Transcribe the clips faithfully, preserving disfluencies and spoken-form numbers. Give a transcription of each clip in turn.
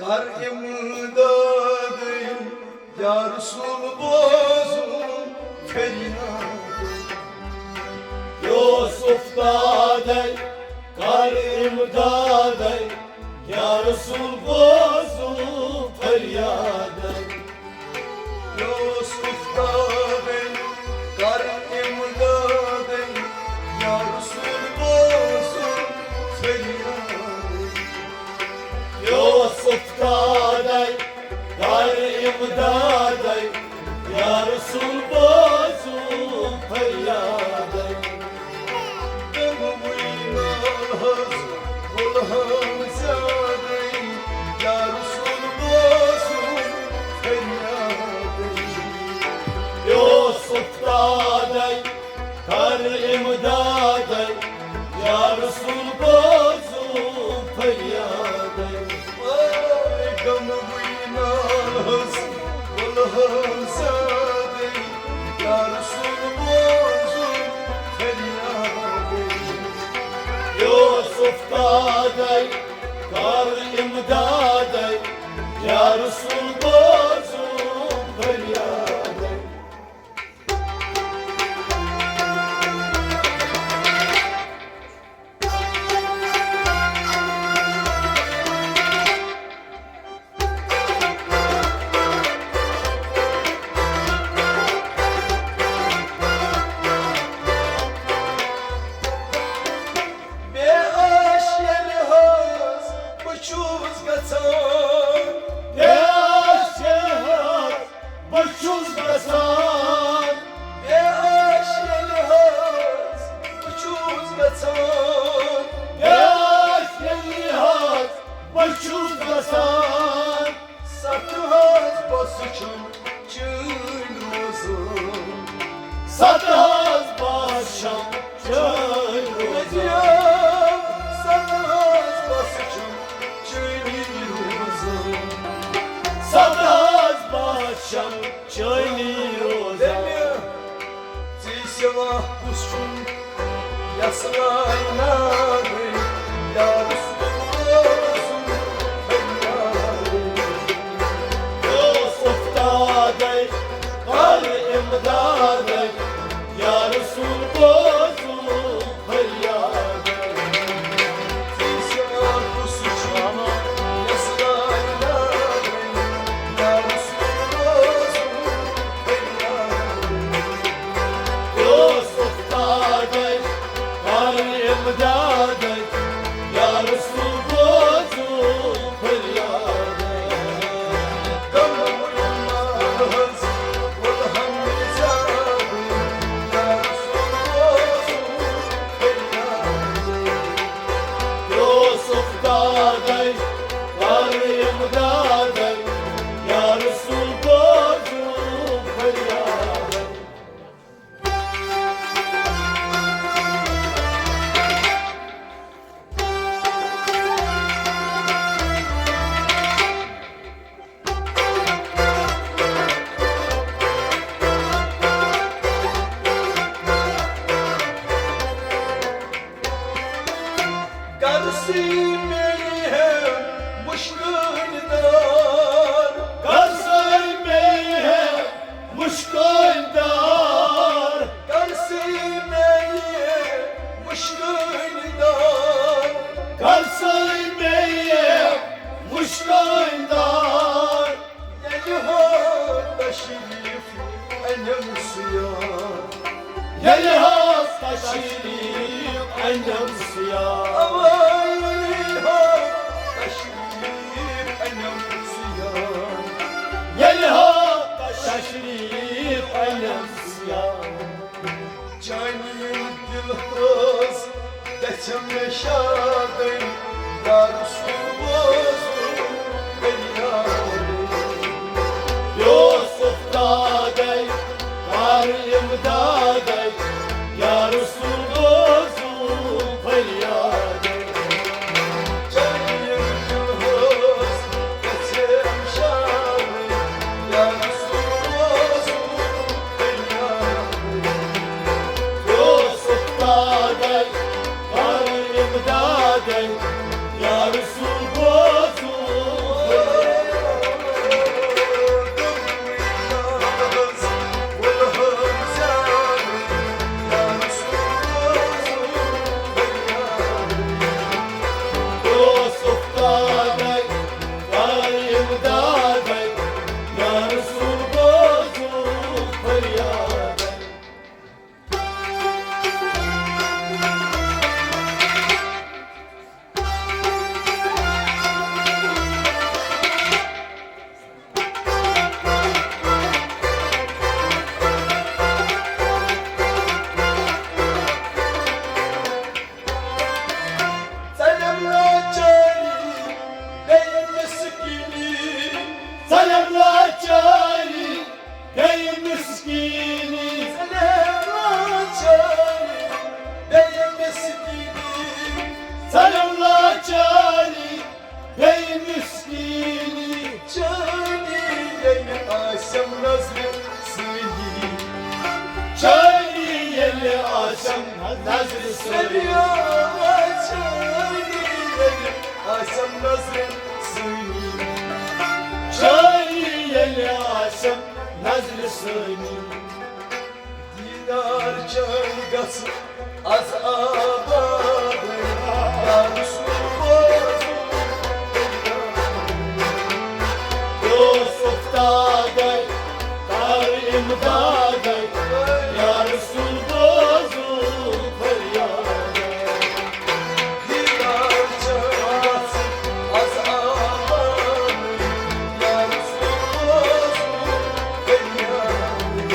کر امدادے یا رسول بوزُم فریاد۔ یوسف دادے کر امدادے یا رسول بوزُم فریاد۔ یوسف دادے کر امدادے یا رسول بوزُم فریاد۔ یوسف دادے کر امدادے یا رسول بوزُم فریاد۔ غموٕے نالہٕ حظ مُلہم زیادَے، یا رسول بوزُم فریادَے۔ یوسف دادَے کر امدادَے، یا رسول بوزُم فریادَے۔ اے غموٕے نالہٕ حظ مُلہم زیادَے، یا رسول بوزُم فریادَے۔ یوسف دادَے کر امدادَے، یا رسول بوزُم فریادَے۔ بے عٲش ییٚلہِ حظ بہٕ چھُس گژھان، بے عٲش ییٚلہِ حظ بہٕ چھُس گژھان، بے عٲش ییٚلہِ حظ بہٕ چھُس گژھان، بے عٲش ییٚلہِ حظ بہٕ چھُس گژھان۔ ستھ حظ بس چھم چٲنۍ روزان۔ ستھ حظ بس چھم چٲنۍ روزان۔ ستھ حظ بس چھم چٲنی روزان۔ ستھ حظ بس چھم چٲنی روزان۔ ژےٚ سوا کُس چھُم یس ناوِ نادٕے، یا رسول، رسول، فریادٕے۔ یوسف دادے، کر امدادے، یا رسول، بوزُم فریادے۔ ژےٚ سوا کُس چھُم یس ناوِ نادٕے، یا رسول، رسول، فریادٕے۔ یوسف دادے، کر امدادے، یا رسول، بوزُم فریادے۔ غموٕے نالہٕ حظ مُلہم زیادَے، یا رسول، بوزُم فریادَے۔ یوسف دادے، کر امدادے، یا رسول، بوزُم فریادے۔ کر سٕے مےٚ یہِ ہے مُشکٲنۍ دار۔ کر سٕے مےٚ یہِ ہے مُشکٲنۍ دار۔ کر سٕے مےٚ یہِ مُشکٲنۍ دار۔ کر سٕے مےٚ یہِ مُشکٲنۍ دار۔ ییٚلہِ ہا تشریٖف أنِم سُہ یار۔ ییٚلہِ ہا تشریٖف أنِم سُہ یار۔ اَوَے ییٚلہِ ہا تشریٖف أنِم سُہ یار۔ ییٚلہِ ہا تشریٖف أنِم سُہ یار۔ چانہِ ییٚمہِ دِلہٕ حظ گژھِ مےٚ شادٕے، یا رسول، بوزُم فریادٕے۔ یوسف دادے، کر امدادے، یا رسول، بوزُم فریادٕے۔ چانہِ ییٚمہِ دِلہٕ حظ گژھِ مےٚ شادٕے، یا رسول، بوزُم فریادٕے۔ یوسف دادے، کر امداد۔ نظرِ سٲنی۔ سٲنی ییٚلہِ آسٮ۪م نظرِ سٲنی۔ سٲنی ییٚلہِ آسٮ۪م نظرِ سٲنی۔ دیٖدار چٲنۍ گژھِ از آباد، یا رسول بوزُن۔ اوس اُفتادَے، کر اِمدادَے، یا رسول بوزُن فریادَے۔ دیٖدار چٲنۍ گژھِ از آباد، یا رسول بوزُن فریادَے۔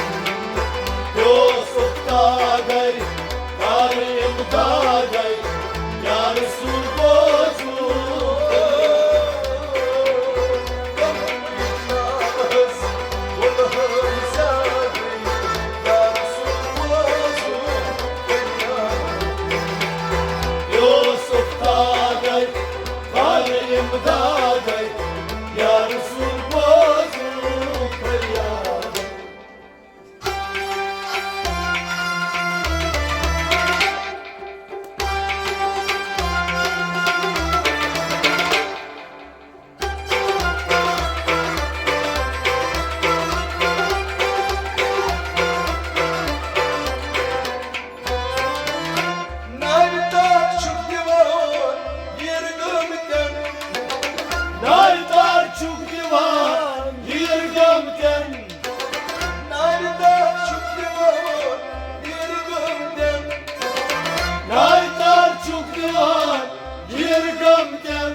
اوس اُفتادَے، کر اِمدادَے، یا رسول بوزُن۔ یوسف دادے، کر امدادے، یا رسول بوزُن فریادے۔ ناوِ تار چھُکھ دِوان ویٖر گٲمتٮ۪ن۔ ناوِ تار چھُکھ دِوان ویٖر گٲمتٮ۪ن۔ ناوِ تار چھُکھ دِوان ویٖر گٲمتٮ۪ن۔ ناوِ تار چھُکھ دِوان ویٖر گٲمتٮ۪ن۔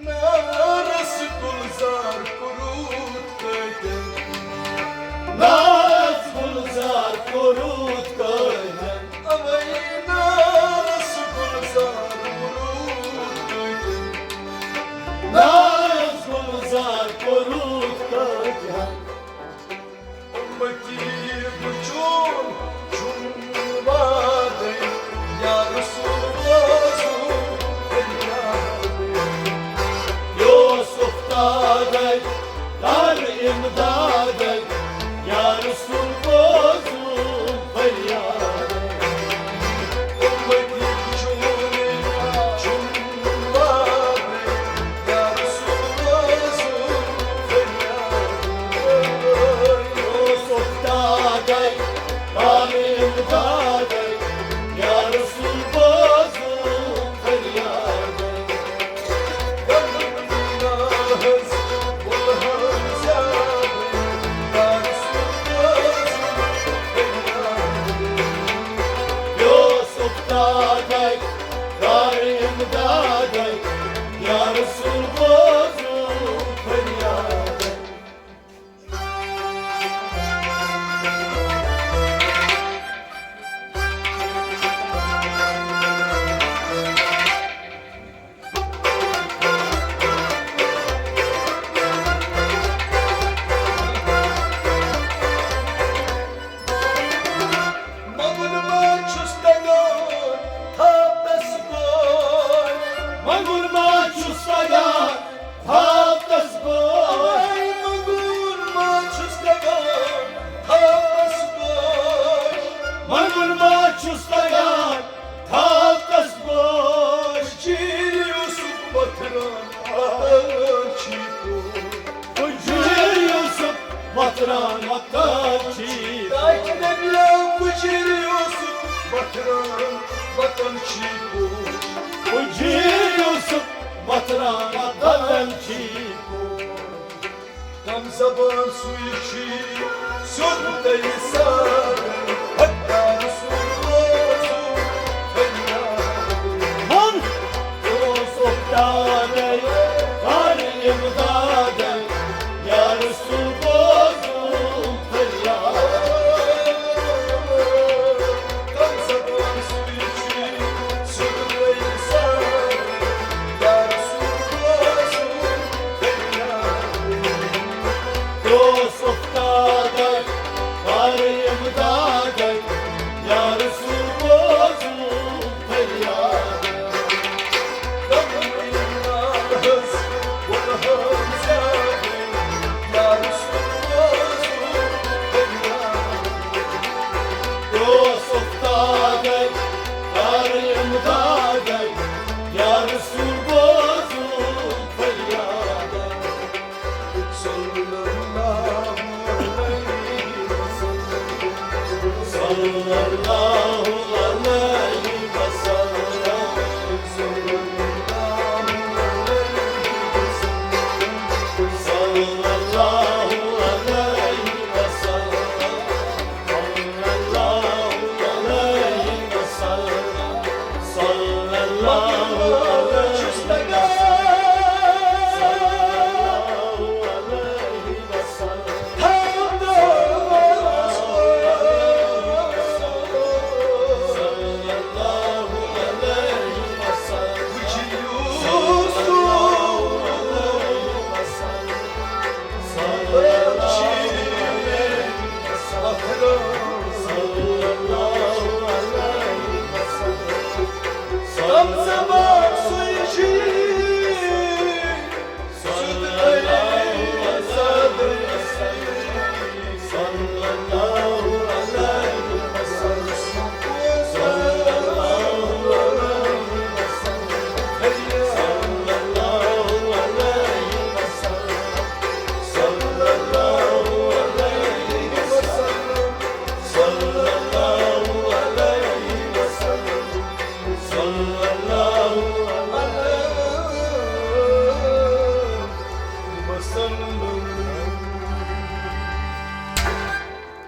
نارس گُلزار کوٚرُتھ کٲتٮ۪ن۔ نارس گُلزار کوٚرُتھ کٲتٮ۪ن۔ اوے نارس گُلزار کوٚرُتھ کٲتٮ۪ن۔ نارس گُلزار کوٚرُتھ کٲتٮ۪ن۔ اُمتی بہٕ چون چھُم وعدے، یا رسول بوزُن فریادے۔ یوسف دادے، کر امدادے، یا رسول بوزُن فریادے۔ اُمتی بہٕ چون چھُم وعدے، یوسف دادے، کر امدادے، یا رسول بوزُن فریادے۔ منگُن ما چھُس تگان تھاپس گوش۔ منگُن ما چھُس تگان تھاپس گوش۔ منگُن ما چھُس تگان تھاپس گوش۔ منگُن ما چھُس تگان تھاپس گوش۔ جیٖر یوسف پتھران آتان چھی پوش۔ کُجِر یوسف وتران وتان چھی۔ تاکہِ نبیا کُجِر یوسف وتران وتان چھی پوش۔ کُجِر یوسف وتران وتان چھی پوش۔ کم زبان سُے چھی سیوٚد تیٚلہِ سارے۔ حقدار سُے روزُن فریاد۔ من اوس اُفتادے۔